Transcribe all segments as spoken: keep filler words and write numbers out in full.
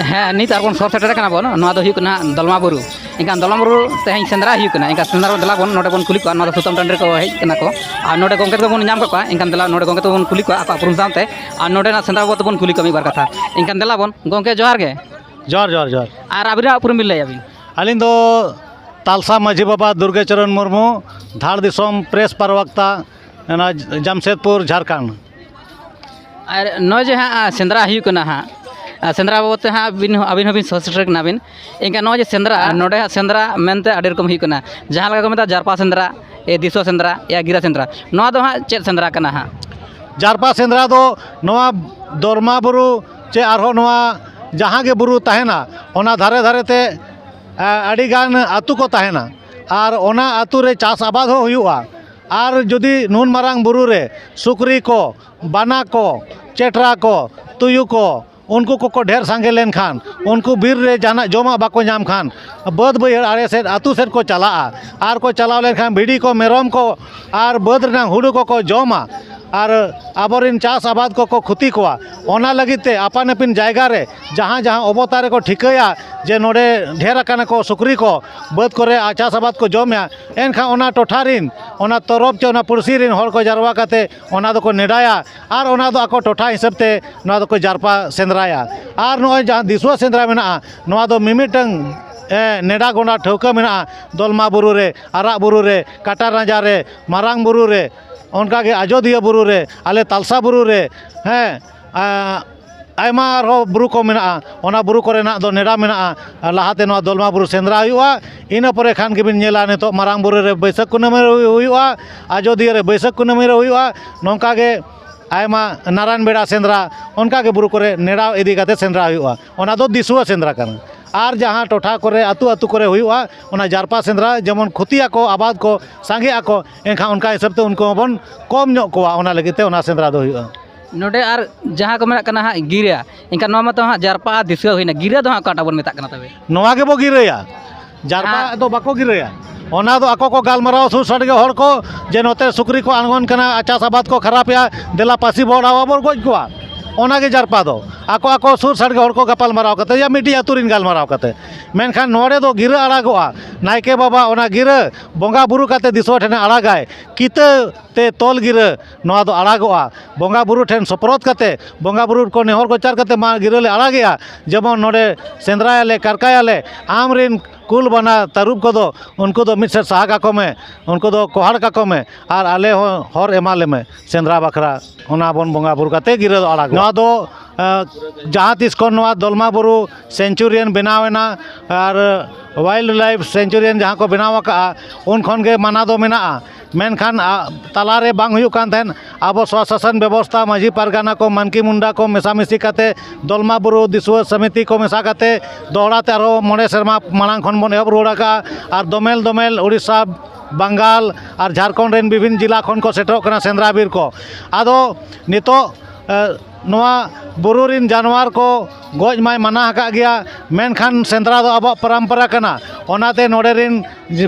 ᱦᱮᱸ, ᱱᱤᱛ ᱟᱨᱵᱚᱱ ᱥᱚᱨ ᱥᱮᱴᱮᱨ ᱟᱠᱟᱱᱟ ᱵᱚᱱ᱾ ᱱᱚᱣᱟ ᱫᱚ ᱦᱩᱭᱩᱜ ᱠᱟᱱᱟ ᱫᱚᱞᱢᱟ ᱵᱩᱨᱩ᱾ ᱮᱱᱠᱷᱟᱱ ᱫᱚᱞᱢᱟ ᱵᱩᱨᱩ ᱛᱮᱦᱮᱧ ᱥᱮᱸᱫᱽᱨᱟ ᱦᱩᱭᱩᱜ ᱠᱟᱱᱟ᱾ ᱮᱱᱠᱷᱟᱱ ᱥᱮᱸᱫᱽᱨᱟ ᱫᱮᱞᱟ ᱵᱚᱱ, ᱱᱚᱰᱮ ᱵᱚᱱ ᱠᱩᱞᱤ ᱠᱚᱣᱟ᱾ ᱱᱚᱣᱟ ᱫᱚ ᱥᱩᱛᱟᱹᱢ ᱴᱟᱺᱰᱤ ᱨᱮᱠᱚ ᱦᱮᱡ ᱠᱟᱱᱟ ᱠᱚ᱾ ᱟᱨ ᱱᱚᱰᱮ ᱜᱚᱢᱠᱮ ᱛᱟᱠᱚ ᱵᱚᱱ ᱧᱟᱢ ᱠᱟᱜ ᱠᱚᱣᱟ᱾ ᱮᱱᱠᱷᱟᱱ ᱫᱮᱞᱟ ᱱᱚᱰᱮ ᱜᱚᱢᱠᱮ ᱛᱟᱠᱚ ᱵᱚᱱ ᱠᱩᱞᱤ ᱠᱚᱣᱟ ᱟᱠᱚᱣᱟᱜ ᱩᱯᱨᱩᱢ ᱥᱟᱶᱛᱮ᱾ ᱟᱨ ᱱᱚᱰᱮᱱᱟᱜ ᱥᱮᱸᱫᱽᱨᱟ ᱵᱟᱵᱚᱫ ᱛᱮᱵᱚᱱ ᱠᱩᱞᱤ ᱠᱚᱣᱟ ᱢᱤᱫ ᱵᱟᱨ ᱠᱟᱛᱷᱟ᱾ ᱮᱱᱠᱷᱟᱱ ᱫᱮᱞᱟ ᱵᱚᱱ, ᱜᱚᱢᱠᱮ ᱡᱚᱦᱟᱨ ᱜᱮ᱾ ᱡᱚᱦᱟᱨ, ᱡᱚᱦᱟᱨ, ᱡᱚᱦᱟᱨ᱾ ᱟᱨ ᱟᱹᱵᱤᱱᱟᱜ ᱩᱯᱨᱩᱢ ᱵᱤᱱ ᱞᱟᱹᱭᱟ ᱵᱤᱱ? ᱟᱹᱞᱤᱧ ᱫᱚ ᱛᱟᱞᱥᱟ ᱢᱟᱹᱡᱷᱤ ᱵᱟᱵᱟ ᱫᱩᱨᱜᱟᱹ ᱪᱚᱨᱚᱱ ᱢᱩᱨᱢᱩ, ᱫᱷᱟᱲ ᱫᱤᱥᱚᱢ ᱯᱨᱮᱥ ᱯᱨᱚᱵᱚᱠᱛᱟ, ᱚᱱᱟ ᱡᱟᱢᱥᱮᱫᱽᱯᱩᱨ, ᱡᱷᱟᱲᱠᱷᱚᱸᱰ᱾ ᱟᱨ ᱱᱚᱜᱼᱚᱭ ᱡᱮ ᱦᱟᱸᱜ, ᱟ, ᱥᱮᱸᱫᱽᱨᱟ ᱦᱩᱭᱩᱜ ᱠᱟᱱᱟ ᱦᱟᱸᱜ, ᱟ, ᱥᱮᱸᱫᱽᱨᱟ ᱵᱟᱵᱚᱫ ᱛᱮ ᱦᱟᱸᱜ ᱟᱹᱵᱤᱱ ᱦᱚᱸ, ᱟᱹᱵᱤᱱ ᱦᱚᱸᱵᱤᱱ ᱥᱚᱦᱚᱨ ᱥᱮᱴᱮᱨ ᱠᱟᱱᱟ ᱵᱤᱱ᱾ ᱮᱱᱠᱷᱟᱱ ᱱᱚᱜᱼᱚᱭ ᱡᱮ ᱥᱮᱸᱫᱽᱨᱟ, ᱱᱚᱰᱮ ᱦᱟᱸᱜ ᱥᱮᱸᱫᱽᱨᱟ ᱢᱮᱱᱛᱮ ᱟᱹᱰᱤ ᱨᱚᱠᱚᱢ ᱦᱩᱭᱩᱜ ᱠᱟᱱᱟ, ᱡᱟᱦᱟᱸ ᱞᱮᱠᱟ ᱠᱚ ᱢᱮᱛᱟᱜᱼᱟ ᱡᱟᱨᱯᱟ ᱥᱮᱸᱫᱽᱨᱟ, ᱮ, ᱫᱤᱥᱣᱟᱹ ᱥᱮᱸᱫᱽᱨᱟ, ᱮ, ᱜᱤᱨᱟᱹ ᱥᱮᱸᱫᱽᱨᱟ, ᱱᱚᱣᱟ ᱫᱚ ᱦᱟᱸᱜ ᱪᱮᱫ ᱥᱮᱸᱫᱽᱨᱟ ᱠᱟᱱᱟ ᱦᱟᱸᱜ? ᱡᱟᱨᱯᱟ ᱥᱮᱸᱫᱽᱨᱟ ᱫᱚ ᱱᱚᱣᱟ ᱫᱚᱞᱢᱟ ᱵᱩᱨᱩ ᱪᱮ ᱟᱨᱦᱚᱸ ᱱᱚᱣᱟ ᱡᱟᱦᱟᱸ ᱜᱮ ᱵᱩᱨᱩ ᱛᱟᱦᱮᱱᱟ, ᱚᱱᱟ ᱫᱷᱟᱨᱮ ᱫᱷᱟᱨᱮ ᱛᱮ, ᱮ, ᱟᱹᱰᱤᱜᱟᱱ ᱟᱹᱛᱩ ᱠᱚ ᱛᱟᱦᱮᱱᱟ᱾ ᱟᱨ ᱚᱱᱟ ᱟᱹᱛᱩ ᱨᱮ ᱪᱟᱥ ᱟᱵᱟᱫ ᱦᱚᱸ ᱦᱩᱭᱩᱜᱼᱟ᱾ ᱟᱨ ᱡᱩᱫᱤ ᱱᱩᱱ ᱢᱟᱨᱟᱝ ᱵᱩᱨᱩ ᱨᱮ ᱥᱩᱠᱨᱤ ᱠᱚ, ᱵᱟᱱᱟ ᱠᱚ, ᱪᱮᱴᱨᱟ ᱠᱚ, ᱛᱩᱭᱩ ᱠᱚ, ᱩᱱᱠᱩ ᱠᱚᱠᱚ ᱰᱷᱮᱨ ᱥᱟᱸᱜᱮ ᱞᱮᱱᱠᱷᱟᱱ, ᱩᱱᱠᱩ ᱵᱤᱨ ᱨᱮ ᱡᱟᱦᱟᱱᱟᱜ ᱡᱚᱢᱟᱜ ᱵᱟᱠᱚ ᱧᱟᱢ ᱠᱷᱟᱱ, ᱵᱟᱹᱫᱽ ᱵᱟᱹᱭᱦᱟᱹᱲ ᱟᱲᱮ ᱥᱮᱫ, ᱟᱹᱛᱩ ᱥᱮᱫ ᱠᱚ ᱪᱟᱞᱟᱜᱼᱟ᱾ ᱟᱨ ᱠᱚ ᱪᱟᱞᱟᱣ ᱞᱮᱱᱠᱷᱟᱱ ᱵᱷᱤᱰᱤ ᱠᱚ, ᱢᱮᱨᱚᱢ ᱠᱚ ᱟᱨ ᱵᱟᱹᱫᱽ ᱨᱮᱱᱟᱜ ᱦᱩᱲᱩ ᱠᱚᱠᱚ ᱡᱚᱢᱟ᱾ ᱟᱨ ᱟᱵᱚᱨᱮᱱ ᱪᱟᱥ ᱟᱵᱟᱫ ᱠᱚᱠᱚ ᱠᱷᱚᱛᱤ ᱠᱚᱣᱟ᱾ ᱚᱱᱟ ᱞᱟᱹᱜᱤᱫ ᱛᱮ ᱟᱯᱟᱱ ᱟᱹᱯᱤᱱ ᱡᱟᱭᱜᱟ ᱨᱮ ᱡᱟᱦᱟᱸ ᱡᱟᱦᱟᱸ ᱚᱵᱚᱛᱟᱨ ᱨᱮᱠᱚ ᱴᱷᱤᱠᱟᱹᱭᱟ ᱡᱮ ᱱᱚᱰᱮ ᱰᱷᱮᱨ ᱟᱠᱟᱱᱟ ᱠᱚ ᱥᱩᱠᱨᱤ ᱠᱚ, ᱵᱟᱹᱫᱽ ᱠᱚᱨᱮ ᱟᱨ ᱪᱟᱥ ᱟᱵᱟᱫ ᱠᱚ ᱡᱚᱢᱮᱜᱼᱟ, ᱮᱱᱠᱷᱟᱱ ᱚᱱᱟ ᱴᱚᱴᱷᱟ ᱨᱮᱱ, ᱚᱱᱟ ᱛᱚᱨᱚᱯ ᱪᱮ ᱚᱱᱟ ᱯᱩᱲᱥᱤ ᱨᱮᱱ ᱦᱚᱲ ᱠᱚ ᱡᱟᱨᱣᱟ ᱠᱟᱛᱮ ᱚᱱᱟ ᱫᱚᱠᱚ ᱱᱮᱰᱟᱭᱟ᱾ ᱟᱨ ᱚᱱᱟ ᱫᱚ ᱟᱠᱚ ᱴᱚᱴᱷᱟ ᱦᱤᱥᱟᱹᱵ ᱛᱮ ᱱᱚᱣᱟ ᱫᱚᱠᱚ ᱡᱟᱨᱯᱟ ᱥᱮᱸᱫᱽᱨᱟᱭᱟ᱾ ᱟᱨ ᱱᱚᱜᱼᱚᱭ ᱡᱟᱦᱟᱸ ᱫᱤᱥᱣᱟᱹ ᱥᱮᱸᱫᱽᱨᱟ ᱢᱮᱱᱟᱜᱼᱟ, ᱱᱚᱣᱟ ᱫᱚ ᱢᱤᱢᱤᱫᱴᱟᱝ, ᱮ, ᱱᱮᱰᱟ ᱜᱚᱸᱰᱟ ᱴᱷᱟᱹᱣᱠᱟᱹ ᱢᱮᱱᱟᱜᱼᱟ᱾ ᱫᱚᱞᱢᱟ ᱵᱩᱨᱩ ᱨᱮ, ᱟᱨᱟᱜ ᱵᱩᱨᱩ ᱨᱮ, ᱠᱟᱴᱟ ᱨᱟᱸᱡᱟ ᱨᱮ, ᱢᱟᱨᱟᱝ ᱵᱩᱨᱩ ᱨᱮ, ᱚᱱᱠᱟᱜᱮ ᱟᱡᱳᱫᱤᱭᱟᱹ ᱵᱩᱨᱩ ᱨᱮ, ᱟᱞᱮ ᱛᱟᱞᱥᱟ ᱵᱩᱨᱩ ᱨᱮ, ᱦᱮᱸ, ᱟ-, ᱟᱭᱢᱟ ᱟᱨᱦᱚᱸ ᱵᱩᱨᱩ ᱠᱚ ᱢᱮᱱᱟᱜᱼᱟ᱾ ᱚᱱᱟ ᱵᱩᱨᱩ ᱠᱚᱨᱮᱱᱟᱜ ᱫᱚ ᱱᱮᱰᱟ ᱢᱮᱱᱟᱜᱼᱟ᱾ ᱞᱟᱦᱟᱛᱮ ᱱᱚᱣᱟ ᱫᱚᱞᱢᱟ ᱵᱩᱨᱩ ᱥᱮᱸᱫᱽᱨᱟ ᱦᱩᱭᱩᱜᱼᱟ, ᱤᱱᱟᱹ ᱯᱚᱨᱮ ᱠᱷᱟᱱ ᱜᱮᱵᱤᱱ ᱧᱮᱞᱟ ᱱᱤᱛᱚᱜ ᱢᱟᱨᱟᱝ ᱵᱩᱨᱩ ᱨᱮ ᱵᱟᱹᱭᱥᱟᱹᱠᱷ ᱠᱩᱱᱟᱹᱢᱤ ᱨᱮ ᱦᱩᱭᱩᱜᱼᱟ, ᱟᱡᱳᱫᱤᱭᱟᱹ ᱨᱮ ᱵᱟᱹᱭᱥᱟᱹᱠᱷ ᱠᱩᱱᱟᱹᱢᱤ ᱨᱮ ᱦᱩᱭᱩᱜᱼᱟ᱾ ᱱᱚᱝᱠᱟ ᱜᱮ ᱟᱭᱢᱟ ᱱᱟᱨᱟᱭᱚᱱ ᱵᱮᱲᱟ ᱥᱮᱸᱫᱽᱨᱟ, ᱚᱱᱠᱟ ᱜᱮ ᱵᱩᱨᱩ ᱠᱚᱨᱮ ᱱᱮᱰᱟ ᱤᱫᱤ ᱠᱟᱛᱮ ᱥᱮᱸᱫᱽᱨᱟ ᱦᱩᱭᱩᱜᱼᱟ᱾ ᱚᱱᱟ ᱫᱚ ᱫᱤᱥᱩᱣᱟᱹ ᱥᱮᱸᱫᱽᱨᱟ ᱠᱟᱱᱟ᱾ ᱟᱨ ᱡᱟᱦᱟᱸ ᱴᱚᱴᱷᱟ ᱠᱚᱨᱮ, ᱟᱹᱛᱩ ᱟᱹᱛᱩ ᱠᱚᱨᱮ ᱦᱩᱭᱩᱜᱼᱟ, ᱚᱱᱟ ᱡᱟᱨᱯᱟ ᱥᱮᱸᱫᱽᱨᱟ, ᱡᱮᱢᱚᱱ ᱠᱷᱚᱛᱤᱭᱟᱠᱚ, ᱟᱵᱟᱫ ᱠᱚ, ᱥᱟᱸᱜᱮᱜ ᱟᱠᱚ, ᱮᱱᱠᱷᱟᱱ ᱚᱱᱠᱟ ᱦᱤᱥᱟᱹᱵ ᱛᱮ ᱩᱱᱠᱩ ᱦᱚᱸᱵᱚᱱ ᱠᱚᱢ ᱧᱚᱜ ᱠᱚᱣᱟ᱾ ᱚᱱᱟ ᱞᱟᱹᱜᱤᱫ ᱛᱮ ᱚᱱᱟ ᱥᱮᱸᱫᱽᱨᱟ ᱫᱚ ᱦᱩᱭᱩᱜᱼᱟ᱾ ᱱᱚᱰᱮ ᱟᱨ ᱡᱟᱦᱟᱸ ᱠᱚ ᱢᱮᱱᱟᱜ ᱠᱟᱱᱟ ᱦᱟᱸᱜ ᱜᱤᱨᱟᱹ, ᱮᱱᱠᱷᱟᱱ ᱱᱚᱣᱟ ᱢᱟᱛᱚ ᱦᱟᱸᱜ ᱡᱟᱨᱯᱟ ᱟᱨ ᱫᱤᱥᱩᱣᱟᱹ ᱦᱩᱭᱱᱟ, ᱜᱤᱨᱟᱹ ᱫᱚ ᱦᱟᱸᱜ ᱚᱠᱟᱴᱟᱜ ᱵᱚᱱ ᱢᱮᱛᱟᱜ ᱠᱟᱱᱟ ᱛᱚᱵᱮ? ᱱᱚᱣᱟ ᱜᱮᱵᱚ ᱜᱤᱨᱟᱹᱭᱟ᱾ ᱡᱟᱨᱯᱟ ᱟᱨ ᱫᱚ ᱵᱟᱠᱚ ᱜᱤᱨᱟᱹᱭᱟ᱾ ᱚᱱᱟ ᱫᱚ ᱟᱠᱚ ᱠᱚ ᱜᱟᱞᱢᱟᱨᱟᱣᱟ, ᱥᱩᱨ ᱥᱟᱰᱜᱮ ᱦᱚᱲ ᱠᱚ, ᱡᱮ ᱱᱚᱛᱮ ᱥᱩᱠᱨᱤ ᱠᱚ ᱟᱬᱜᱚᱱ ᱠᱟᱱᱟ, ᱪᱟᱥ ᱟᱵᱟᱫ ᱠᱚ ᱠᱷᱟᱨᱟᱯᱮᱜᱼᱟ, ᱫᱮᱞᱟ ᱯᱟᱹᱥᱤ ᱵᱚ ᱚᱰᱟᱣᱟ, ᱵᱚ ᱜᱚᱡ ᱠᱚᱣᱟ᱾ ᱚᱱᱟᱜᱮ ᱡᱟᱨᱯᱟ ᱫᱚ᱾ ᱟᱠᱚ ᱟᱠᱚ ᱥᱩᱨ ᱥᱟᱰᱜᱮ ᱦᱚᱲ ᱠᱚ ᱜᱟᱯᱟᱞ ᱢᱟᱨᱟᱣ ᱠᱟᱛᱮ, ᱭᱟ ᱢᱤᱫᱴᱤᱡ ᱟᱹᱛᱩ ᱨᱤᱱ ᱜᱟᱞᱢᱟᱨᱟᱣ ᱠᱟᱛᱮ᱾ ᱢᱮᱱᱠᱷᱟᱱ ᱱᱚᱰᱮ ᱫᱚ ᱜᱤᱨᱟᱹ ᱟᱲᱟᱜᱚᱜᱼᱟ᱾ ᱱᱟᱭᱠᱮ ᱵᱟᱵᱟ ᱚᱱᱟ ᱜᱤᱨᱟᱹ ᱵᱚᱸᱜᱟ ᱵᱩᱨᱩ ᱠᱟᱛᱮ ᱫᱤᱥᱩᱣᱟᱹ ᱴᱷᱮᱱᱮ ᱟᱲᱟᱜᱟᱭ᱾ ᱠᱤᱛᱟᱹ ᱛᱮ ᱛᱚᱞ ᱜᱤᱨᱟᱹ ᱱᱚᱣᱟ ᱫᱚ ᱟᱲᱟᱜᱚᱜᱼᱟ᱾ ᱵᱚᱸᱜᱟ ᱵᱩᱨᱩ ᱴᱷᱮᱱ ᱥᱚᱯᱨᱚᱫ ᱠᱟᱛᱮ, ᱵᱚᱸᱜᱟ ᱵᱩᱨᱩ ᱠᱚ ᱱᱮᱦᱚᱨ ᱜᱚᱪᱟᱨ ᱠᱟᱛᱮ ᱢᱟ ᱜᱤᱨᱟᱹ ᱞᱮ ᱟᱲᱟᱜᱮᱜᱼᱟ᱾ ᱡᱮᱢᱚᱱ ᱱᱚᱰᱮ ᱥᱮᱸᱫᱽᱨᱟᱭᱟᱞᱮ, ᱠᱟᱨᱠᱟᱭᱟᱞᱮ, ᱟᱢ ᱨᱤᱱ ᱠᱩᱞ ᱵᱟᱱᱟ ᱛᱟᱹᱨᱩᱵ ᱠᱚᱫᱚ, ᱩᱱᱠᱩ ᱫᱚ ᱢᱤᱫ ᱥᱮᱫ ᱥᱟᱦᱟ ᱠᱟᱠᱚ ᱢᱮ, ᱩᱱᱠᱩ ᱫᱚ ᱠᱚᱦᱟᱲ ᱠᱟᱠᱚ ᱢᱮ, ᱟᱨ ᱟᱞᱮ ᱦᱚᱸ ᱦᱚᱨ ᱮᱢᱟ ᱞᱮᱢᱮ ᱥᱮᱸᱫᱽᱨᱟ ᱵᱟᱠᱷᱨᱟ᱾ ᱚᱱᱟ ᱵᱚᱱ ᱵᱚᱸᱜᱟ ᱵᱩᱨᱩ ᱠᱟᱛᱮ ᱜᱤᱨᱟᱹ ᱫᱚ ᱟᱲᱟᱜᱚᱜᱼᱟ᱾ ᱱᱚᱣᱟ ᱫᱚ, ᱮ, ᱡᱟᱦᱟᱸ ᱛᱤᱥ ᱠᱷᱚᱱ ᱱᱚᱣᱟ ᱫᱚᱞᱢᱟ ᱵᱩᱨᱩ ᱥᱮᱱᱪᱩᱨᱤᱭᱟᱱ ᱵᱮᱱᱟᱣ ᱮᱱᱟ ᱟᱨ ᱣᱟᱭᱤᱞᱰ ᱞᱟᱭᱤᱯᱷ ᱥᱮᱱᱪᱩᱨᱤᱭᱟᱱ ᱡᱟᱦᱟᱸ ᱠᱚ ᱵᱮᱱᱟᱣ ᱟᱠᱟᱫᱼᱟ, ᱩᱱ ᱠᱷᱚᱱ ᱜᱮ ᱢᱟᱱᱟ ᱫᱚ ᱢᱮᱱᱟᱜᱼᱟ᱾ ᱢᱮᱱᱠᱷᱟᱱ, ᱟ, ᱛᱟᱞᱟᱨᱮ ᱵᱟᱝ ᱦᱩᱭᱩᱜ ᱠᱟᱱ ᱛᱟᱦᱮᱸᱫ᱾ ᱟᱵᱚ ᱥᱚᱥᱟᱥᱚᱱ ᱵᱮᱵᱚᱥᱛᱷᱟ, ᱢᱟᱹᱡᱷᱤ ᱯᱟᱨᱜᱟᱱᱟ ᱠᱚ, ᱢᱟᱱᱠᱤ ᱢᱩᱱᱰᱟ ᱠᱚ ᱢᱮᱥᱟᱢᱤᱥᱤ ᱠᱟᱛᱮ, ᱫᱚᱞᱢᱟ ᱵᱩᱨᱩ ᱫᱤᱥᱩᱣᱟᱹ ᱥᱚᱢᱤᱛᱤ ᱠᱚ ᱢᱮᱥᱟ ᱠᱟᱛᱮ, ᱫᱚᱦᱲᱟ ᱛᱮ ᱟᱨᱦᱚᱸ ᱢᱚᱬᱮ ᱥᱮᱨᱢᱟ ᱢᱟᱲᱟᱝ ᱠᱷᱚᱱ ᱵᱚᱱ ᱮᱦᱚᱵ ᱨᱩᱣᱟᱹᱲ ᱟᱠᱟᱫᱼᱟ᱾ ᱟᱨ ᱫᱚᱢᱮᱞ ᱫᱚᱢᱮᱞ ᱩᱲᱤᱥᱥᱟ, ᱵᱟᱝᱜᱟᱞ ᱟᱨ ᱡᱷᱟᱲᱠᱷᱚᱸᱰ ᱨᱮᱱ ᱵᱤᱵᱷᱤᱱᱱᱚ ᱡᱮᱞᱟ ᱠᱷᱚᱱ ᱠᱚ ᱥᱮᱴᱮᱨᱚᱜ ᱠᱟᱱᱟ ᱥᱮᱸᱫᱽᱨᱟ ᱵᱤᱨ ᱠᱚ᱾ ᱟᱫᱚ ᱱᱤᱛᱚᱜ, ᱮ, ᱱᱚᱣᱟ ᱵᱩᱨᱩ ᱨᱤᱱ ᱡᱟᱱᱣᱟᱨ ᱠᱚ ᱜᱚᱡ ᱢᱟᱭ ᱢᱟᱱᱟ ᱟᱠᱟᱫ ᱜᱮᱭᱟ, ᱢᱮᱱᱠᱷᱟᱱ ᱥᱮᱸᱫᱽᱨᱟ ᱫᱚ ᱟᱵᱚᱣᱟᱜ ᱯᱚᱨᱚᱢᱯᱚᱨᱟ ᱠᱟᱱᱟ᱾ ᱚᱱᱟᱛᱮ ᱱᱚᱰᱮ ᱨᱤᱱ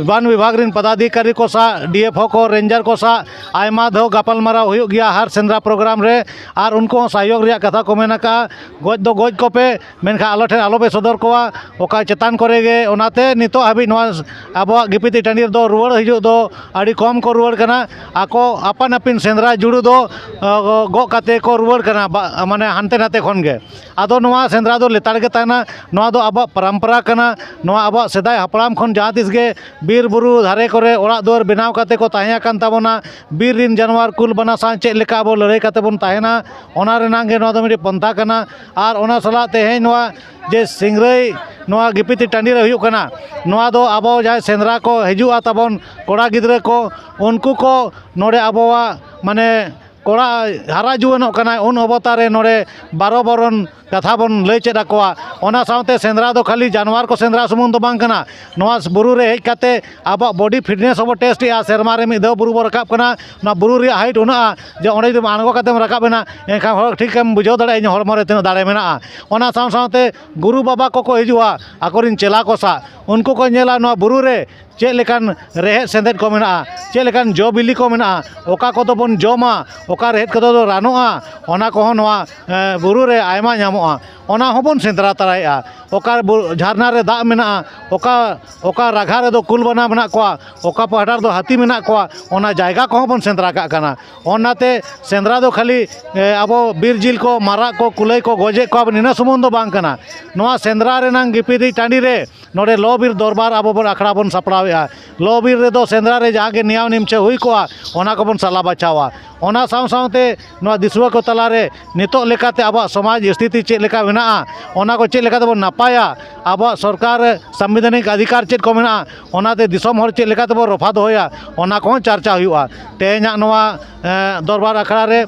ᱵᱚᱱ ᱵᱤᱵᱷᱟᱜᱽ ᱨᱤᱱ ᱯᱚᱫᱟᱫᱷᱤᱠᱟᱨᱤ ᱠᱚ ᱥᱟᱶ, ᱰᱤ ᱮᱯᱷ ᱳ ᱠᱚ, ᱨᱮᱧᱡᱟᱨ ᱠᱚ ᱥᱟᱶ ᱟᱭᱢᱟ ᱫᱷᱟᱣ ᱜᱟᱯᱟᱞᱢᱟᱨᱟᱣ ᱦᱩᱭᱩᱜ ᱜᱮᱭᱟ ᱦᱟᱨ ᱥᱮᱸᱫᱽᱨᱟ ᱯᱨᱳᱜᱨᱟᱢ ᱨᱮ, ᱟᱨ ᱩᱱᱠᱩ ᱦᱚᱸ ᱥᱚᱦᱭᱳᱜᱽ ᱨᱮᱭᱟᱜ ᱠᱟᱛᱷᱟ ᱠᱚ ᱢᱮᱱ ᱟᱠᱟᱫᱼᱟ᱾ ᱜᱚᱡ ᱫᱚ ᱜᱚᱡ ᱠᱚᱯᱮ, ᱢᱮᱱᱠᱷᱟᱱ ᱟᱞᱚ ᱴᱷᱮᱱ ᱟᱞᱚᱯᱮ ᱥᱚᱫᱚᱨ ᱠᱚᱣᱟ᱾ ᱚᱠᱟ ᱪᱮᱛᱟᱱ ᱠᱚᱨᱮ ᱜᱮ, ᱚᱱᱟᱛᱮ ᱱᱤᱛᱚᱜ ᱦᱟᱹᱵᱤᱡ ᱱᱚᱣᱟ ᱟᱵᱚᱣᱟᱜ ᱜᱤᱯᱤᱛᱤ ᱴᱟᱺᱰᱤ ᱨᱮᱫᱚ ᱨᱩᱣᱟᱹᱲ ᱦᱤᱡᱩᱜ ᱫᱚ ᱟᱹᱰᱤ ᱠᱚᱢ ᱠᱚ ᱨᱩᱣᱟᱹᱲ ᱠᱟᱱᱟ᱾ ᱟᱠᱚ ᱟᱯᱟᱱ ᱟᱹᱯᱤᱱ ᱥᱮᱸᱫᱽᱨᱟ ᱡᱩᱲᱩ ᱫᱚ, ᱟᱸ, ᱜᱚᱜ ᱠᱟᱛᱮ ᱠᱚ ᱨᱩᱣᱟᱹᱲ ᱠᱟᱱᱟ, ᱵᱟ-, ᱢᱟᱱᱮ ᱦᱟᱱᱛᱮ ᱱᱟᱛᱮ ᱠᱷᱚᱱ ᱜᱮ᱾ ᱟᱫᱚ ᱱᱚᱣᱟ ᱥᱮᱸᱫᱽᱨᱟ ᱫᱚ ᱞᱮᱛᱟᱲ ᱜᱮ ᱛᱟᱦᱮᱱᱟ᱾ ᱱᱚᱣᱟ ᱫᱚ ᱟᱵᱚᱣᱟᱜ ᱯᱚᱨᱚᱢᱯᱚᱨᱟ ᱠᱟᱱᱟ᱾ ᱱᱚᱣᱟ ᱟᱵᱚᱣᱟᱜ ᱥᱮᱫᱟᱭ ᱦᱟᱯᱲᱟᱢ ᱠᱷᱚᱱ ᱡᱟᱦᱟᱸ ᱛᱤᱥ ᱜᱮ ᱵᱤᱨ ᱵᱩᱨᱩ ᱫᱷᱟᱨᱮ ᱠᱚᱨᱮ ᱚᱲᱟᱜ ᱫᱩᱣᱟᱹᱨ ᱵᱮᱱᱟᱣ ᱠᱟᱛᱮ ᱠᱚ ᱛᱟᱦᱮᱸ ᱟᱠᱟᱱ ᱛᱟᱵᱚᱱᱟ᱾ ᱵᱤᱨ ᱨᱤᱱ ᱡᱟᱱᱣᱟᱨ ᱠᱩᱞ ᱵᱟᱱᱟ ᱥᱟᱶ ᱪᱮᱫ ᱞᱮᱠᱟ ᱟᱵᱚ ᱞᱟᱹᱲᱦᱟᱹᱭ ᱠᱟᱛᱮ ᱵᱚᱱ ᱛᱟᱦᱮᱱᱟ, ᱚᱱᱟ ᱨᱮᱱᱟᱜ ᱜᱮ ᱱᱚᱣᱟ ᱫᱚ ᱢᱤᱫᱴᱤᱡ ᱯᱚᱱᱛᱷᱟ ᱠᱟᱱᱟ᱾ ᱟᱨ ᱚᱱᱟ ᱥᱟᱞᱟᱜ ᱛᱮᱦᱮᱧ ᱱᱚᱣᱟ ᱡᱮ ᱥᱤᱝᱨᱟᱹᱭ ᱱᱚᱣᱟ ᱜᱤᱯᱤᱛᱤ ᱴᱟᱺᱰᱤ ᱨᱮ ᱦᱩᱭᱩᱜ ᱠᱟᱱᱟ, ᱱᱚᱣᱟ ᱫᱚ ᱟᱵᱚ ᱡᱟᱦᱟᱸᱭ ᱥᱮᱸᱫᱽᱨᱟ ᱠᱚ ᱦᱤᱡᱩᱜᱼᱟ ᱛᱟᱵᱚᱱ ᱠᱚᱲᱟ ᱜᱤᱫᱽᱨᱟᱹ ᱠᱚ, ᱩᱱᱠᱩ ᱠᱚ ᱱᱚᱰᱮ ᱟᱵᱚᱣᱟᱜ ᱢᱟᱱᱮ ᱠᱚᱲᱟ ᱦᱟᱨᱟ ᱡᱩᱣᱟᱹᱱᱚᱜ ᱠᱟᱱᱟᱭ, ᱩᱱ ᱚᱵᱚᱛᱟ ᱨᱮ ᱱᱚᱰᱮ ᱵᱟᱨᱚ ᱵᱚᱨᱚᱱ ᱠᱟᱛᱷᱟ ᱵᱚᱱ ᱞᱟᱹᱭ ᱪᱮᱫ ᱟᱠᱚᱣᱟ᱾ ᱚᱱᱟ ᱥᱟᱶᱛᱮ ᱥᱮᱸᱫᱽᱨᱟ ᱫᱚ ᱠᱷᱟᱹᱞᱤ ᱡᱟᱱᱣᱟᱨ ᱠᱚ ᱥᱮᱸᱫᱽᱨᱟ ᱥᱩᱢᱩᱝ ᱫᱚ ᱵᱟᱝ ᱠᱟᱱᱟ᱾ ᱱᱚᱣᱟ ᱵᱩᱨᱩ ᱨᱮ ᱦᱮᱡ ᱠᱟᱛᱮ ᱟᱵᱚᱣᱟᱜ ᱵᱚᱰᱤ ᱯᱷᱤᱴᱱᱮᱥ ᱦᱚᱸᱵᱚ ᱴᱮᱥᱴ ᱮᱜᱼᱟ᱾ ᱥᱮᱨᱢᱟ ᱨᱮ ᱢᱤᱫ ᱫᱷᱟᱣ ᱵᱩᱨᱩ ᱵᱚ ᱨᱟᱠᱟᱵ ᱠᱟᱱᱟ᱾ ᱚᱱᱟ ᱵᱩᱨᱩ ᱨᱮᱭᱟᱜ ᱦᱟᱭᱤᱴ ᱩᱱᱟᱹᱜᱼᱟ ᱡᱮ ᱚᱸᱰᱮ ᱡᱩᱫᱤ ᱟᱬᱜᱚ ᱠᱟᱛᱮᱢ ᱨᱟᱠᱟᱵ ᱮᱱᱟ, ᱮᱱᱠᱷᱟᱱ ᱦᱚᱲ ᱴᱷᱤᱠᱮᱢ ᱵᱩᱡᱷᱟᱹᱣ ᱫᱟᱲᱮᱭᱟᱜᱼᱟ ᱤᱧᱟᱹᱜ ᱦᱚᱲᱢᱚ ᱨᱮ ᱛᱤᱱᱟᱹᱜ ᱫᱟᱲᱮ ᱢᱮᱱᱟᱜᱼᱟ᱾ ᱚᱱᱟ ᱥᱟᱶ ᱥᱟᱶᱛᱮ ᱜᱩᱨᱩ ᱵᱟᱵᱟ ᱠᱚᱠᱚ ᱦᱤᱡᱩᱜᱼᱟ, ᱟᱠᱚᱨᱮᱱ ᱪᱮᱞᱟ ᱠᱚ ᱥᱟᱶ, ᱩᱱᱠᱩ ᱠᱚ ᱧᱮᱞᱟ ᱱᱚᱣᱟ ᱵᱩᱨᱩ ᱨᱮ ᱪᱮᱫ ᱞᱮᱠᱟᱱ ᱨᱮᱦᱮᱫ ᱥᱮᱸᱫᱮᱫ ᱠᱚ ᱢᱮᱱᱟᱜᱼᱟ, ᱪᱮᱫ ᱞᱮᱠᱟᱱ ᱡᱚ ᱵᱤᱞᱤ ᱠᱚ ᱢᱮᱱᱟᱜᱼᱟ, ᱚᱠᱟ ᱠᱚᱫᱚ ᱵᱚᱱ ᱡᱚᱢᱟ, ᱚᱠᱟ ᱨᱮᱦᱮᱫ ᱠᱚᱫᱚ ᱫᱚ ᱨᱟᱱᱚᱜᱼᱟ, ᱚᱱᱟ ᱠᱚᱦᱚᱸ ᱱᱚᱣᱟ ᱮ, ᱵᱩᱨᱩ ᱨᱮ ᱟᱭᱢᱟ ᱧᱟᱢᱚᱜᱼᱟ, ᱚᱱᱟ ᱦᱚᱸᱵᱚᱱ ᱥᱮᱸᱫᱽᱨᱟ ᱛᱟᱨᱟᱭᱮᱫᱼᱟ᱾ ᱚᱠᱟ ᱵᱩ-, ᱡᱷᱟᱨᱱᱟ ᱨᱮ ᱫᱟᱜ ᱢᱮᱱᱟᱜᱼᱟ, ᱚᱠᱟ ᱚᱠᱟ ᱨᱟᱜᱷᱟ ᱨᱮᱫᱚ ᱠᱩᱞ ᱵᱟᱱᱟ ᱢᱮᱱᱟᱜ ᱠᱚᱣᱟ, ᱚᱠᱟ ᱯᱟᱦᱴᱟ ᱨᱮᱫᱚ ᱦᱟᱹᱛᱤ ᱢᱮᱱᱟᱜ ᱠᱚᱣᱟ, ᱚᱱᱟ ᱡᱟᱭᱜᱟ ᱠᱚᱦᱚᱸ ᱵᱚᱱ ᱥᱮᱸᱫᱽᱨᱟ ᱠᱟᱜ ᱠᱟᱱᱟ᱾ ᱚᱱᱟᱛᱮ ᱥᱮᱸᱫᱽᱨᱟ ᱫᱚ ᱠᱷᱟᱹᱞᱤ ᱮ, ᱟᱵᱚ ᱵᱤᱨ ᱡᱤᱞ ᱠᱚ, ᱢᱟᱨᱟᱜ ᱠᱚ, ᱠᱩᱞᱟᱹᱭ ᱠᱚ ᱜᱚᱡᱮᱫ ᱠᱚᱣᱟ ᱵᱚᱱ, ᱤᱱᱟᱹ ᱥᱩᱢᱩᱝ ᱫᱚ ᱵᱟᱝ ᱠᱟᱱᱟ᱾ ᱱᱚᱣᱟ ᱥᱮᱸᱫᱽᱨᱟ ᱨᱮᱱᱟᱝ ᱜᱤᱯᱤᱫᱤᱡ ᱴᱟᱺᱰᱤ ᱨᱮ ᱱᱚᱰᱮ ᱞᱚ ᱵᱤᱨ ᱫᱚᱨᱵᱟᱨ ᱟᱵᱚ ᱵᱚᱱ ᱟᱠᱷᱲᱟ ᱵᱚᱱ ᱥᱟᱯᱲᱟᱣᱮᱫᱼᱟ᱾ ᱞᱚ ᱵᱤᱨ ᱨᱮᱫᱚ ᱥᱮᱸᱫᱽᱨᱟ ᱨᱮ ᱡᱟᱦᱟᱸ ᱜᱮ ᱱᱤᱭᱟᱣ ᱱᱤᱢᱪᱷᱮ ᱦᱩᱭ ᱠᱚᱜᱼᱟ, ᱚᱱᱟ ᱠᱚᱵᱚᱱ ᱥᱟᱞᱟ ᱵᱟᱪᱷᱟᱣᱟ᱾ ᱚᱱᱟ ᱥᱟᱶ ᱥᱟᱶᱛᱮ ᱱᱚᱣᱟ ᱫᱤᱥᱩᱣᱟᱹ ᱠᱚ ᱛᱟᱞᱟᱨᱮ ᱱᱤᱛᱚᱜ ᱞᱮᱠᱟᱛᱮ ᱟᱵᱚᱣᱟᱜ ᱥᱚᱢᱟᱡᱽ ᱥᱛᱷᱤᱛᱤ ᱪᱮᱫ ᱞᱮᱠᱟ ᱢᱮᱱᱟᱜᱼᱟ, ᱚᱱᱟ ᱠᱚ ᱪᱮᱫ ᱞᱮᱠᱟ ᱛᱮᱵᱚᱱ ᱱᱟᱯᱟᱭᱟ, ᱟᱵᱚᱣᱟᱜ ᱥᱚᱨᱠᱟᱨ ᱥᱟᱝᱵᱤᱫᱷᱟᱱᱤᱠ ᱚᱫᱷᱤᱠᱟᱨ ᱪᱮᱫ ᱠᱚ ᱢᱮᱱᱟᱜᱼᱟ, ᱚᱱᱟᱛᱮ ᱫᱤᱥᱚᱢ ᱦᱚᱲ ᱪᱮᱫ ᱞᱮᱠᱟ ᱛᱮᱵᱚᱱ ᱨᱚᱯᱷᱟ ᱫᱚᱦᱚᱭᱟ, ᱚᱱᱟ ᱠᱚᱦᱚᱸ ᱪᱟᱨᱪᱟ ᱦᱩᱭᱩᱜᱼᱟ᱾ ᱛᱮᱦᱮᱧᱟᱜ ᱱᱚᱣᱟ ᱮ, ᱫᱚᱨᱵᱟᱨ ᱟᱠᱷᱲᱟ ᱨᱮ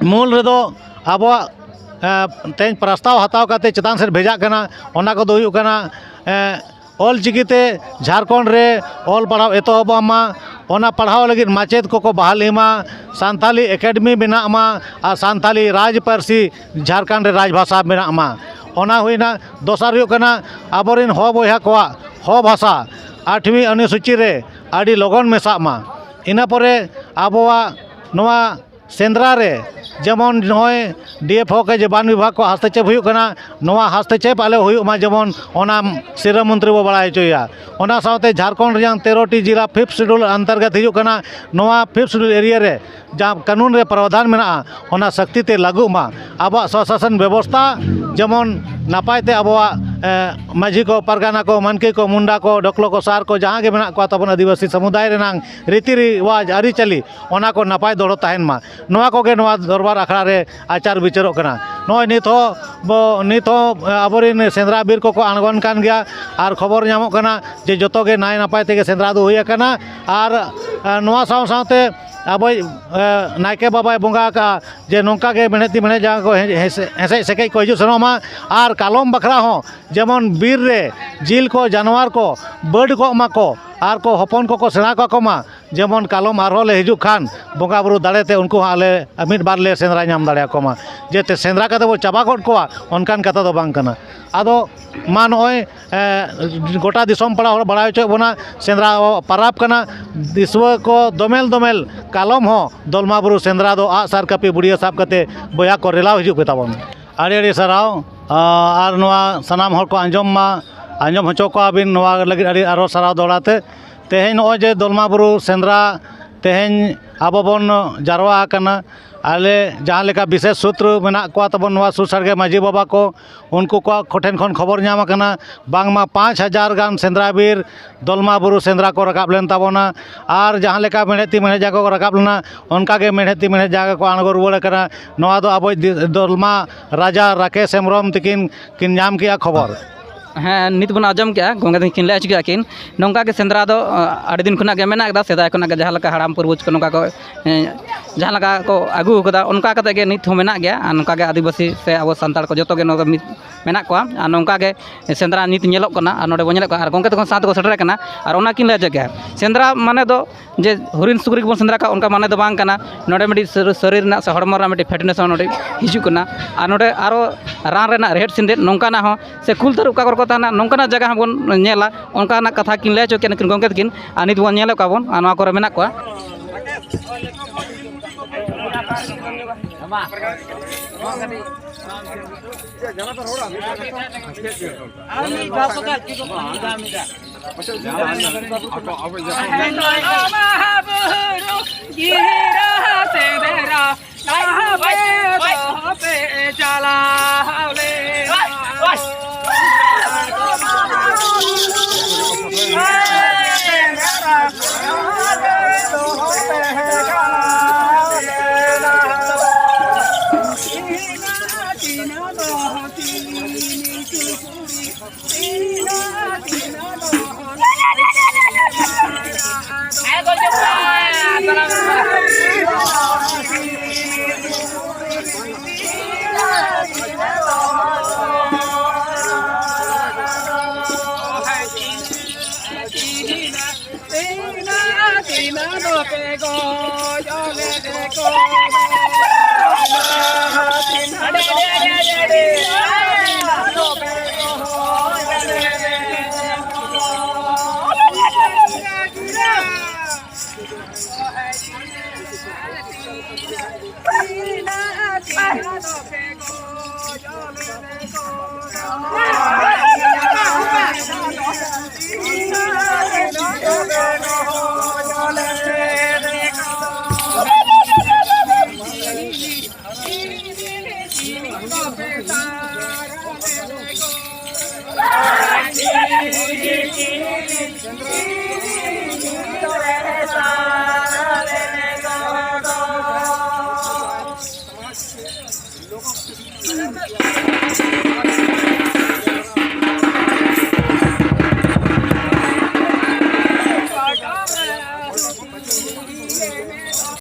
ᱢᱩᱞ ᱨᱮᱫᱚ ᱟᱵᱚᱣᱟᱜ ᱮ, ᱛᱮᱦᱮᱧ ᱯᱨᱚᱥᱛᱟᱵ ᱦᱟᱛᱟᱣ ᱠᱟᱛᱮ ᱪᱮᱛᱟᱱ ᱥᱮᱫ ᱵᱷᱮᱡᱟᱜ ᱠᱟᱱᱟ, ᱚᱱᱟ ᱠᱚᱫᱚ ᱦᱩᱭᱩᱜ ᱠᱟᱱᱟ ᱮ, ᱚᱞ ᱪᱤᱠᱤᱛᱮ ᱡᱷᱟᱲᱠᱷᱚᱸᱰ ᱨᱮ ᱚᱞ ᱯᱟᱲᱦᱟᱣ ᱮᱛᱚᱦᱚᱵᱚᱜ ᱢᱟ, ᱚᱱᱟ ᱯᱟᱲᱦᱟᱣ ᱞᱟᱹᱜᱤᱫ ᱢᱟᱪᱮᱫ ᱠᱚᱠᱚ ᱵᱟᱦᱟᱞᱤ ᱢᱟ, ᱥᱟᱱᱛᱟᱞᱤ ᱮᱠᱟᱰᱮᱢᱤ ᱵᱮᱱᱟᱜ ᱢᱟ ᱟᱨ ᱥᱟᱱᱛᱟᱞᱤ ᱨᱟᱡᱽ ᱯᱟᱹᱨᱥᱤ ᱡᱷᱟᱲᱠᱷᱚᱸᱰ ᱨᱮ ᱨᱟᱡᱽ ᱵᱷᱟᱥᱟ ᱵᱮᱱᱟᱜ ᱢᱟ᱾ ᱚᱱᱟ ᱦᱩᱭᱱᱟ᱾ ᱫᱚᱥᱟᱨ ᱦᱩᱭᱩᱜ ᱠᱟᱱᱟ ᱟᱵᱚᱨᱮᱱ ᱦᱚ ᱵᱚᱭᱦᱟ ᱠᱚᱣᱟᱜ ᱦᱚ ᱵᱷᱟᱥᱟ ᱟᱴᱷᱣᱤ ᱚᱱᱩᱥᱩᱪᱤ ᱨᱮ ᱟᱹᱰᱤ ᱞᱚᱜᱚᱱ ᱢᱮᱥᱟᱜ ᱢᱟ᱾ ᱤᱱᱟᱹ ᱯᱚᱨᱮ ᱟᱵᱚᱣᱟᱜ ᱱᱚᱣᱟ ᱥᱮᱸᱫᱽᱨᱟ ᱨᱮ ᱡᱮᱢᱚᱱ ᱱᱚᱜᱼᱚᱭ ᱰᱤ ᱮᱯᱷ ᱦᱚ ᱠᱮ ᱡᱮ ᱵᱟᱱ ᱵᱤᱵᱷᱟᱜᱽ ᱠᱚ ᱦᱟᱥᱛᱮᱪᱮᱯ ᱦᱩᱭᱩᱜ ᱠᱟᱱᱟ, ᱱᱚᱣᱟ ᱦᱟᱥᱛᱮᱪᱮᱯ ᱟᱞᱚ ᱦᱩᱭᱩᱜ ᱢᱟ, ᱡᱮᱢᱚᱱ ᱚᱱᱟ ᱥᱤᱨᱟᱹ ᱢᱚᱱᱛᱨᱤ ᱵᱚ ᱵᱟᱲᱟᱭ ᱦᱚᱪᱚᱭᱟ᱾ ᱚᱱᱟ ᱥᱟᱶᱛᱮ ᱡᱷᱟᱲᱠᱷᱚᱸᱰ ᱨᱮᱭᱟᱜ ᱛᱮᱨᱚ ᱴᱤ ᱡᱮᱞᱟ ᱯᱷᱤᱯᱛᱷ ᱥᱤᱰᱩᱞ ᱚᱱᱛᱚᱨᱜᱚᱛ ᱦᱤᱡᱩᱜ ᱠᱟᱱᱟ᱾ ᱱᱚᱣᱟ ᱯᱷᱤᱯᱛᱷ ᱥᱤᱰᱩᱞ ᱮᱨᱤᱭᱟ ᱨᱮ ᱡᱟᱦᱟᱸ ᱠᱟᱹᱱᱩᱱ ᱨᱮ ᱯᱨᱟᱣᱫᱷᱟᱱ ᱢᱮᱱᱟᱜᱼᱟ, ᱚᱱᱟ ᱥᱚᱠᱛᱤ ᱛᱮ ᱞᱟᱹᱜᱩᱜ ᱢᱟ᱾ ᱟᱵᱚᱣᱟᱜ ᱥᱚᱥᱟᱥᱚᱱ ᱵᱮᱵᱚᱥᱛᱷᱟ ᱡᱮᱢᱚᱱ ᱱᱟᱯᱟᱭ ᱛᱮ ᱟᱵᱚᱣᱟᱜ ᱮ, ᱢᱟᱹᱡᱷᱤ ᱠᱚ, ᱯᱟᱨᱜᱟᱱᱟ ᱠᱚ, ᱢᱟᱱᱠᱤ ᱠᱚ, ᱢᱩᱱᱰᱟ ᱠᱚ, ᱰᱚᱠᱞᱚ ᱠᱚ, ᱥᱟᱨ ᱠᱚ, ᱡᱟᱦᱟᱸ ᱜᱮ ᱢᱮᱱᱟᱜ ᱠᱚᱣᱟ ᱛᱟᱵᱚᱱ ᱟᱹᱫᱤᱵᱟᱹᱥᱤ ᱥᱚᱢᱩᱫᱟᱭ ᱨᱮᱱᱟᱝ ᱨᱤᱛᱤ ᱨᱮᱣᱟᱡᱽ, ᱟᱹᱨᱤᱪᱟᱹᱞᱤ, ᱚᱱᱟ ᱠᱚ ᱱᱟᱯᱟᱭ ᱫᱚᱦᱚ ᱛᱟᱦᱮᱱ ᱢᱟ᱾ ᱱᱚᱣᱟ ᱠᱚᱜᱮ ᱱᱚᱣᱟ ᱫᱚᱨᱵᱟᱨ ᱟᱠᱷᱲᱟ ᱨᱮ ᱟᱪᱟᱨ ᱵᱤᱪᱟᱹᱨᱚᱜ ᱠᱟᱱᱟ᱾ ᱱᱚᱜᱼᱚᱭ ᱱᱤᱛ ᱦᱚᱸ ᱵᱚ, ᱱᱤᱛ ᱦᱚᱸ ᱟᱵᱚᱨᱮᱱ ᱥᱮᱸᱫᱽᱨᱟ ᱵᱤᱨ ᱠᱚᱠᱚ ᱟᱬᱜᱚᱱ ᱠᱟᱱ ᱜᱮᱭᱟ ᱟᱨ ᱠᱷᱚᱵᱚᱨ ᱧᱟᱢᱚᱜ ᱠᱟᱱᱟ ᱡᱮ ᱡᱚᱛᱚ ᱜᱮ ᱱᱟᱭ ᱱᱟᱯᱟᱭ ᱛᱮᱜᱮ ᱥᱮᱸᱫᱽᱨᱟ ᱫᱚ ᱦᱩᱭ ᱟᱠᱟᱱᱟ᱾ ᱟᱨ ᱮ, ᱱᱚᱣᱟ ᱥᱟᱶ ᱥᱟᱶᱛᱮ ᱟᱵᱚᱭᱤᱡ ᱮ, ᱱᱟᱭᱠᱮ ᱵᱟᱵᱟᱭ ᱵᱚᱸᱜᱟ ᱟᱠᱟᱫᱼᱟ ᱡᱮ ᱱᱚᱝᱠᱟ ᱜᱮ ᱢᱮᱬᱦᱮᱫ ᱛᱤ ᱢᱮᱬᱦᱮᱫ ᱡᱟᱸᱜᱟ ᱠᱚ ᱦᱮᱸ-, ᱦᱮᱸᱥᱮᱡ ᱥᱮᱠᱮᱡ ᱠᱚ ᱦᱤᱡᱩᱜ ᱥᱮᱱᱚᱜ ᱢᱟ᱾ ᱟᱨ ᱠᱟᱞᱚᱢ ᱵᱟᱠᱷᱨᱟ ᱦᱚᱸ ᱡᱮᱢᱚᱱ ᱵᱤᱨ ᱨᱮ ᱡᱤᱞ ᱠᱚ, ᱡᱟᱱᱣᱟᱨ ᱠᱚ ᱵᱟᱹᱰ ᱠᱚᱜ ᱢᱟᱠᱚ, ᱟᱨ ᱠᱚ ᱦᱚᱯᱚᱱ ᱠᱚᱠᱚ ᱥᱮᱬᱟ ᱠᱟᱠᱚ ᱢᱟ, ᱡᱮᱢᱚᱱ ᱠᱟᱞᱚᱢ ᱟᱨᱦᱚᱸ ᱞᱮ ᱦᱤᱡᱩᱜ ᱠᱷᱟᱱ ᱵᱚᱸᱜᱟ ᱵᱩᱨᱩ ᱫᱟᱲᱮ ᱛᱮ ᱩᱱᱠᱩ ᱦᱚᱸ ᱟᱞᱮ ᱢᱤᱫ ᱵᱟᱨ ᱞᱮ ᱥᱮᱸᱫᱽᱨᱟ ᱧᱟᱢ ᱫᱟᱲᱮᱭᱟᱠᱚ ᱢᱟ᱾ ᱡᱮ ᱛᱮ ᱥᱮᱸᱫᱽᱨᱟ ᱠᱟᱛᱮ ᱵᱚ ᱪᱟᱵᱟ ᱜᱚᱫ ᱠᱚᱣᱟ, ᱚᱱᱠᱟᱱ ᱠᱟᱛᱷᱟ ᱫᱚ ᱵᱟᱝ ᱠᱟᱱᱟ᱾ ᱟᱫᱚ ᱢᱟ ᱱᱚᱜᱼᱚᱭ, ᱮ, ᱜᱚᱴᱟ ᱫᱤᱥᱚᱢ ᱯᱟᱲᱟ ᱦᱚᱲ ᱵᱟᱲᱟᱭ ᱦᱚᱪᱚᱭᱮᱫ ᱵᱚᱱᱟ, ᱥᱮᱸᱫᱽᱨᱟ ᱯᱟᱨᱟᱵᱽ ᱠᱟᱱᱟ, ᱫᱤᱥᱣᱟᱹ ᱠᱚ ᱫᱚᱢᱮᱞ ᱫᱚᱢᱮᱞ ᱠᱟᱞᱚᱢ ᱦᱚᱸ ᱫᱚᱞᱢᱟ ᱵᱩᱨᱩ ᱥᱮᱸᱫᱽᱨᱟ ᱫᱚ ᱟᱜᱼᱥᱟᱨ ᱠᱟᱹᱯᱤ ᱵᱩᱰᱤᱭᱟᱹ ᱥᱟᱵ ᱠᱟᱛᱮ ᱵᱚᱭᱦᱟ ᱠᱚ ᱨᱮᱞᱟᱣ ᱦᱤᱡᱩᱜ ᱯᱮ ᱛᱟᱵᱚᱱ᱾ ᱟᱹᱰᱤ ᱟᱹᱰᱤ ᱥᱟᱨᱦᱟᱣ, ᱟ, ᱟᱨ ᱱᱚᱣᱟ ᱥᱟᱱᱟᱢ ᱦᱚᱲ ᱠᱚ ᱟᱸᱡᱚᱢ ᱢᱟ, ᱟᱸᱡᱚᱢ ᱦᱚᱪᱚ ᱠᱚᱣᱟ ᱵᱤᱱ, ᱱᱚᱣᱟ ᱞᱟᱹᱜᱤᱫ ᱟᱹᱰᱤ ᱟᱨᱚ ᱥᱟᱨᱦᱟᱣ ᱫᱚᱦᱲᱟ ᱛᱮ᱾ ᱛᱮᱦᱮᱧ ᱱᱚᱜᱼᱚᱭ ᱡᱮ ᱫᱚᱞᱢᱟ ᱵᱩᱨᱩ ᱥᱮᱸᱫᱽᱨᱟ ᱛᱮᱦᱮᱧ ᱟᱵᱚ ᱵᱚᱱ ᱡᱟᱨᱣᱟ ᱟᱠᱟᱱᱟ, ᱟᱞᱮ ᱡᱟᱦᱟᱸ ᱞᱮᱠᱟ ᱵᱤᱥᱮᱥ ᱥᱩᱛᱨᱚ ᱢᱮᱱᱟᱜ ᱠᱚᱣᱟ ᱛᱟᱵᱚᱱ ᱱᱚᱣᱟ ᱥᱩᱨ ᱥᱟᱰᱜᱮ ᱢᱟᱹᱡᱷᱤ ᱵᱟᱵᱟ ᱠᱚ, ᱩᱱᱠᱩ ᱠᱚᱣᱟᱜ ᱠᱚᱴᱷᱮᱱ ᱠᱷᱚᱱ ᱠᱷᱚᱵᱚᱨ ᱧᱟᱢ ᱟᱠᱟᱱᱟ, ᱵᱟᱝᱢᱟ ᱯᱟᱸᱪ ᱦᱟᱡᱟᱨ ᱜᱟᱱ ᱥᱮᱸᱫᱽᱨᱟ ᱵᱤᱨ ᱫᱚᱞᱢᱟ ᱵᱩᱨᱩ ᱥᱮᱸᱫᱽᱨᱟ ᱠᱚ ᱨᱟᱠᱟᱵ ᱞᱮᱱ ᱛᱟᱵᱚᱱᱟ᱾ ᱟᱨ ᱡᱟᱦᱟᱸ ᱞᱮᱠᱟ ᱢᱮᱬᱦᱮᱫ ᱛᱤ ᱢᱮᱬᱦᱮᱫ ᱡᱟᱸᱜᱟ ᱠᱚ ᱨᱟᱠᱟᱵ ᱞᱮᱱᱟ, ᱚᱱᱠᱟ ᱜᱮ ᱢᱮᱬᱦᱮᱫ ᱛᱤ ᱢᱮᱬᱦᱮᱫ ᱡᱟᱸᱜᱟ ᱠᱚ ᱟᱬᱜᱚ ᱨᱩᱣᱟᱹᱲ ᱟᱠᱟᱱᱟ᱾ ᱱᱚᱣᱟ ᱫᱚ ᱟᱵᱚᱭᱤᱡ ᱫᱤ-, ᱫᱚᱞᱢᱟ ᱨᱟᱡᱟ ᱨᱟᱠᱮᱥ ᱦᱮᱢᱵᱨᱚᱢ ᱛᱤᱠᱤᱱ ᱠᱤᱱ ᱧᱟᱢ ᱠᱮᱜᱼᱟ ᱠᱷᱚᱵᱚᱨ᱾ ᱦᱮᱸ, ᱱᱤᱛ ᱵᱚᱱ ᱟᱸᱡᱚᱢ ᱠᱮᱜᱼᱟ, ᱜᱚᱝᱠᱮ ᱛᱟᱹᱠᱤᱱ ᱠᱤᱱ ᱞᱟᱹᱭ ᱦᱚᱪᱚ ᱠᱮᱜᱼᱟ ᱠᱤᱱ᱾ ᱱᱚᱝᱠᱟ ᱜᱮ ᱥᱮᱸᱫᱽᱨᱟ ᱫᱚ, ᱟ, ᱟᱹᱰᱤ ᱫᱤᱱ ᱠᱷᱚᱱᱟᱜ ᱜᱮ ᱢᱮᱱᱟᱜ ᱟᱠᱟᱫᱟ, ᱥᱮᱫᱟᱭ ᱠᱷᱚᱱᱟᱜ ᱜᱮ ᱡᱟᱦᱟᱸ ᱞᱮᱠᱟ ᱦᱟᱲᱟᱢ ᱯᱩᱨᱵᱩᱡᱽ ᱠᱚ ᱱᱚᱝᱠᱟ ᱠᱚ, ᱮᱸ, ᱡᱟᱦᱟᱸ ᱞᱮᱠᱟ ᱠᱚ ᱟᱹᱜᱩ ᱟᱠᱟᱫᱟ, ᱚᱱᱠᱟ ᱠᱟᱛᱮ ᱜᱮ ᱱᱤᱛ ᱦᱚᱸ ᱢᱮᱱᱟᱜ ᱜᱮᱭᱟ᱾ ᱟᱨ ᱱᱚᱝᱠᱟ ᱜᱮ ᱟᱹᱫᱤᱵᱟᱹᱥᱤ ᱥᱮ ᱟᱵᱚ ᱥᱟᱱᱛᱟᱲ ᱠᱚ ᱡᱚᱛᱚ ᱜᱮ ᱱᱚᱣᱟ ᱫᱚ ᱢᱤᱫ ᱢᱮᱱᱟᱜ ᱠᱚᱣᱟ᱾ ᱟᱨ ᱱᱚᱝᱠᱟ ᱜᱮ ᱥᱮᱸᱫᱽᱨᱟ ᱱᱤᱛ ᱧᱮᱞᱚᱜ ᱠᱟᱱᱟ, ᱟᱨ ᱱᱚᱰᱮ ᱵᱚᱱ ᱧᱮᱞᱮᱫ ᱠᱚᱣᱟ, ᱟᱨ ᱜᱚᱝᱠᱮ ᱛᱟᱠᱚ ᱥᱟᱶ ᱛᱮᱠᱚ ᱥᱮᱴᱮᱨ ᱟᱠᱟᱱᱟ᱾ ᱟᱨ ᱚᱱᱟ ᱠᱤᱱ ᱞᱟᱹᱭ ᱦᱚᱪᱚ ᱠᱮᱜᱼᱟ, ᱥᱮᱸᱫᱽᱨᱟ ᱢᱟᱱᱮ ᱫᱚ ᱡᱮ ᱦᱚᱨᱤᱱ ᱥᱩᱠᱨᱤ ᱜᱮᱵᱚᱱ ᱥᱮᱸᱫᱽᱨᱟ ᱠᱚᱣᱟ, ᱚᱱᱠᱟ ᱢᱟᱱᱮ ᱫᱚ ᱵᱟᱝ ᱠᱟᱱᱟ᱾ ᱱᱚᱰᱮ ᱢᱤᱫᱴᱤᱡ ᱥᱟᱹᱨ-, ᱥᱟᱹᱨᱤ ᱨᱮᱱᱟᱜ ᱥᱮ ᱦᱚᱲᱢᱚ ᱨᱮᱱᱟᱜ ᱢᱤᱫᱴᱤᱡ ᱯᱷᱤᱴᱱᱮᱥ ᱦᱚᱸ ᱱᱚᱰᱮ ᱦᱤᱡᱩᱜ ᱠᱟᱱᱟ᱾ ᱟᱨ ᱱᱚᱰᱮ ᱟᱨᱚ ᱨᱟᱱ ᱨᱮᱱᱟᱜ ᱨᱮᱦᱮᱫ ᱥᱮᱸᱫᱮᱫ ᱱᱚᱝᱠᱟᱱᱟᱜ ᱦᱚᱸ, ᱥᱮ ᱠᱩᱞ ᱛᱟᱹᱨᱩᱵ ᱚᱠᱟ ᱠᱚᱨᱮ ᱠᱚ ᱛᱟᱦᱮᱱᱟ, ᱱᱚᱝᱠᱟᱱᱟᱜ ᱡᱟᱭᱜᱟ ᱦᱚᱸᱵᱚᱱ ᱧᱮᱞᱟ᱾ ᱚᱱᱠᱟᱱᱟᱜ ᱠᱟᱛᱷᱟ ᱠᱤᱱ ᱞᱟᱹᱭ ᱦᱚᱪᱚ ᱠᱮᱫ ᱱᱩᱠᱤᱱ ᱜᱚᱢᱠᱮ ᱛᱟᱹᱠᱤᱱ, ᱟᱨ ᱱᱤᱛ ᱵᱚᱱ ᱧᱮᱞᱮᱫ ᱠᱚᱣᱟ ᱵᱚᱱ, ᱟᱨ ᱱᱚᱣᱟ ᱠᱚᱨᱮ ᱢᱮᱱᱟᱜ ᱠᱚᱣᱟ᱾